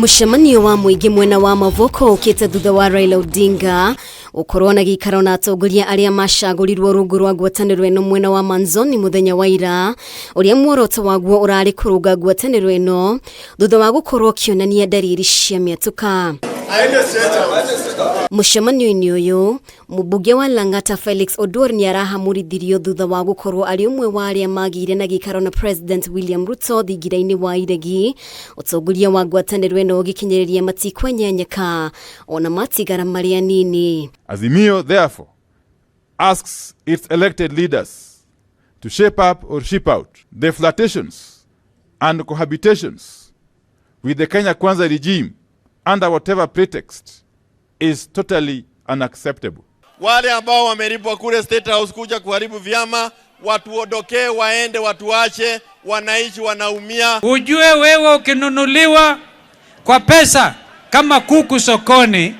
Mũcemanio wa mũingĩ mwena wa Mavoko ũkĩte thutha wa Raila Odinga gũkorwo na gĩikaro na atongoria arĩa macagũrirwo rungu rwa ngwatanĩro ĩno mwena wa Manzoni mũthenya wa ira, ũrĩa muoroto waguo ũrarĩ kũrũnga ngwatanĩro ĩno thutha wa gũkorwo ũkĩonania ndariri cia mĩatũka. Mũcemanio-inĩ ũyũ, mũmbunge wa Lang'ata Felix Oduor nĩ arahamũrithirio thutha wa gũkorwo arĩ ũmwe wa arĩa magĩire na gĩikaro na President William Ruto thingira-inĩ wa iregi. Ũtongoria wa ngwatanĩro ĩno ũgĩkinyĩrĩria matikwenyenyeka ona matigara marĩ anini. Azimio therefore asks its elected leaders to shape up or ship out the flirtations and cohabitations with the Kenya Kwanza regime under whatever pretext is totally unacceptable. Wale ambao wamelipwa kule State House kuja kuharibu vyama watuondokee, waende, watuache, wananchi wanaumia. Ujue wewe ukinunuliwa kwa pesa kama kuku sokoni,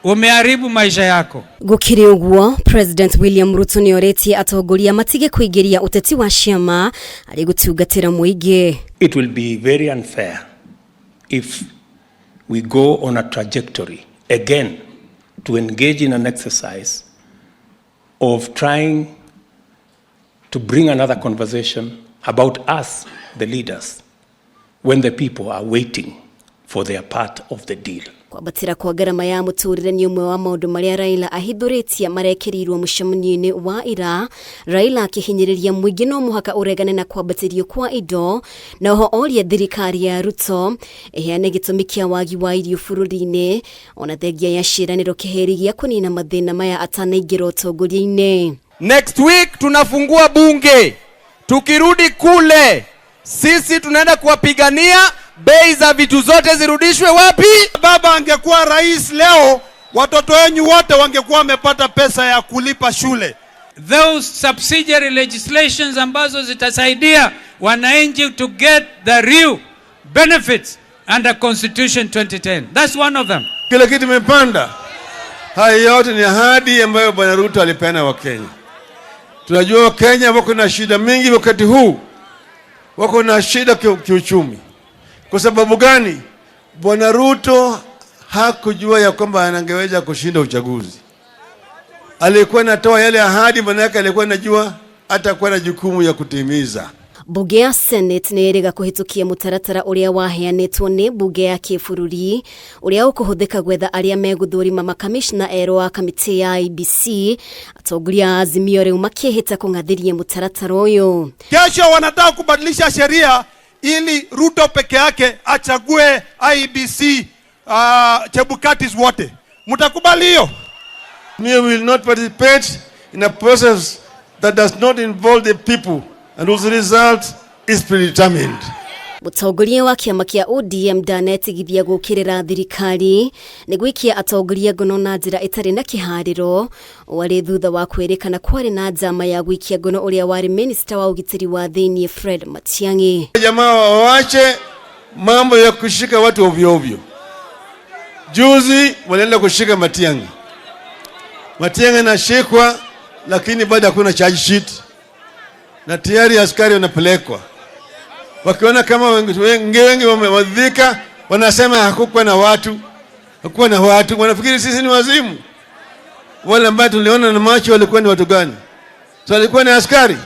umeharibu maisha yako. Gũkĩrĩ ũguo, President William Ruto nĩ orĩtie atongoria matige kũingĩria ũteti wa ciama harĩ gũtungatĩra mũingĩ. It will be very unfair if we go on a trajectory again to engage in an exercise of trying to bring another conversation about us, the leaders, when the people are waiting for their part of the deal. Kwambatĩra kwa ngarama ya mũtũrĩre nĩ ũmwe wa maũndũ marĩa Raila ahithũrĩtie marekĩrirwo mũcemanio-inĩ wa ira. Raila akĩhinyĩrĩria mũingĩ no mũhaka ũregane na kwambatĩrio kwa indo, na oho oria thirikari ya Ruto ĩheane gĩtũmi kĩa wagi wa irio bũrũri-inĩ, ona thengia ya ciĩranĩro kĩheri gĩa kũnina mathĩna maya atanaingĩra ũtongoria-inĩ. Next week tunafungua bunge. Tukirudi kule sisi tunaenda kuwapigania bei za vitu zote zirudishwe wapi? Baba angekuwa rais leo, watoto wenyu wote wangekuwa wamepata pesa ya kulipa shule. Those subsidiary legislations ambazo zitasaidia wananchi to get the real benefits under Constitution 2010. That's one of them. Kila kitu imepanda. Haya yote ni ahadi ambayo Bwana Ruto alipeana Wakenya. Tunajua Wakenya wako na shida mingi wakati huu, wako na shida kiuchumi. Kwa sababu gani? Bwana Ruto hakujua ya kwamba angeweza kushinda uchaguzi. Alikuwa anatoa yale ahadi, maana alikuwa anajua atakuwa na jukumu ya kutimiza. Bunge ya Senate nĩ ĩrĩga kũhĩtũkia mũtaratara ũrĩa waheanĩtwo nĩ bunge ya kĩbũrũri ũrĩa ũkũhũthĩka gwetha arĩa megũthũrima makamishna erũ a kamĩtĩ ya IEBC. Atongoria a Azimio rĩu makĩhĩta kũng'athĩria mũtaratara ũyũ. Kesho wanataka kubadilisha sheria ili Ruto peke yake achague IEBC Chebukatis wote. Mtakubali hiyo? We will not participate in a process that does not involve the people and whose result is predetermined. Mũtongoria wa kĩama kĩa ODM ndanetigithia gũkĩrĩra thirikari nĩ gwĩkia atongoria ngono na njĩra ĩtarĩ na kĩharĩro warĩ thutha wa kwĩrĩkana kwarĩ na njama ya gwĩkia ngono ũrĩa warĩ minista wa ũgitĩri wa thĩiniĩ Fred Matiang'i. Jamaa wawache mambo ya kushika watu ovyo ovyo. Juzi walienda kushika Matiang'i. Matiang'i anashikwa, lakini bado hakuna charge sheet na tayari askari wanapelekwa. Wakiona kama wengi wengi, wengi wamewadhika, wanasema hakukuwa na watu, hakukuwa na watu. Wanafikiri sisi ni wazimu. Wale ambao tuliona na macho walikuwa ni watu gani? So walikuwa ni askari.